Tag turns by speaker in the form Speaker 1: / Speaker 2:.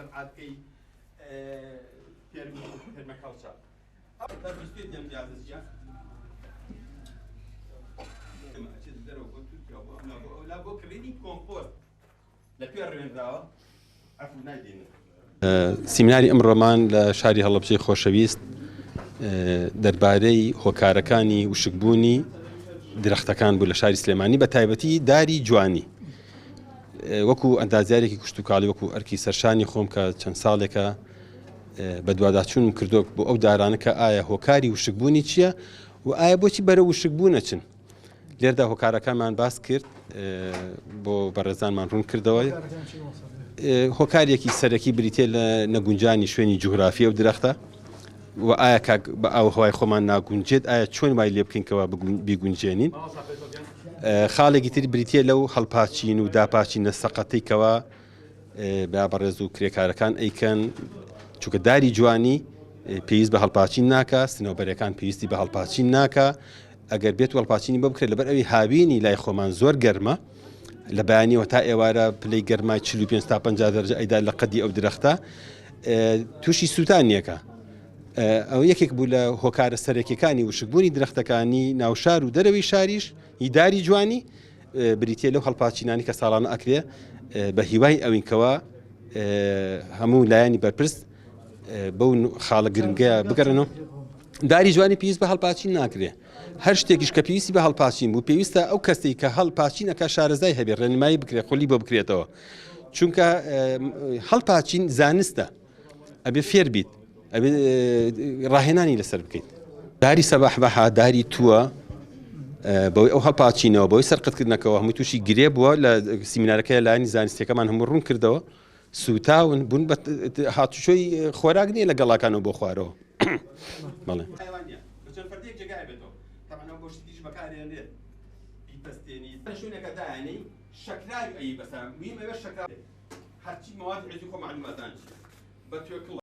Speaker 1: زەرعاتکەی permaculture.
Speaker 2: سیمیناری ئەمڕۆمان لە شاری هەڵەبجەی خۆشەویست دەربارەی هۆکارەکانی وشکبوونی درەختەکان بوو لە شاری سلێمانی بە تایبەتی داری جوانی وەکو ئەندازیارێکی کشتتوکاڵی وەکو ئەرکی سەرشانی خۆم کە چەند ساڵێکە بەدواداچوونم کردووە بۆ ئەو دارانە کە ئایا هۆکاری وشکبوونی چییە و ئایا بۆچی بەرە وشکبوون ئەچن لێردا هۆکارەکانمان باس کرد بۆ بەڕێزانمان ڕوون کردەوە هۆکارێکی سەرەکی بریتە لە نەگونجانی شوێنی جوگرافی ئەو درەختە و ئایا کاک بە ئاوهوای خۆمان ناگونجێت ئایا چۆن وای لێ بکەین کەوا بیگونجێنین خاڵێکی تر بریتە لەو هەڵپاچین و داپاچینە سەقەتەی کەوا برا بەڕێز و کرێکارەکان ئەیکەن چونکە داری جوانی پێویست بە هەڵپاچین ناکە سنەوبەرەکان پێویستی بە هەڵپاچین ناکە ئەگەر بێت هەڵپاچینی بۆ بکرێت لەبەر ئەوی هاوینی لای خۆمان زۆر گەرمە لە بەیانیەوە تا ئێوارە پلەی گەرمای 45 تا 50 دەرجە ئەیدا لە قەدی ئەو درەختە تووشی سووتانیەکە ئەو یەکێک بوو لە هۆکارە سەرەکیەکانی وشکبوونی درەختەکانی ناوشار و دەرەوەی شاریش هیداری جوانی بریتیە لەو هەڵپاچینانی کە ساڵانە ئەکرێ بە هیوای ئەوین کەوا هەموو لایەنی بەرپرس بەو خاڵە گرنگەیە بگەڕێنەوە داری جوانی پێویست بە هەڵپاچین ناکرێ هەر شتێکیش کە پێویستی بە هەڵپاچین بوو پێویستە ئەو کەسێک کە هەڵپاچینەکە شارەزای هەبێ ڕێنمایی بکرێت خولی بۆ بکرێتەوە چونکە هەڵپاچین زانستە ئەبێ فێر بیت ئەبێ ڕاهێنانی لەسەر بکەیت. داری سەباح بەها داری تووە بەوەی ئەو هەڵپاچینەوە بەوەی سەرقەتکردنەکەەوە هەمووی تووشی گرێ بووە لە سیمینارەکەی لایەنی زانستیەکەمان هەموو ڕوون کردەوە سووتاون بوون بە هاتوچۆی خۆراک نییە لە گەڵاکانەوە بۆ خوارەوە بەڵێ.
Speaker 1: شەکراوی ئەی بەسە میم ئەوێ شەکراوی هەرچی مەوادی عیزی خۆ مەعلوماتان چیە بە توێکڵ.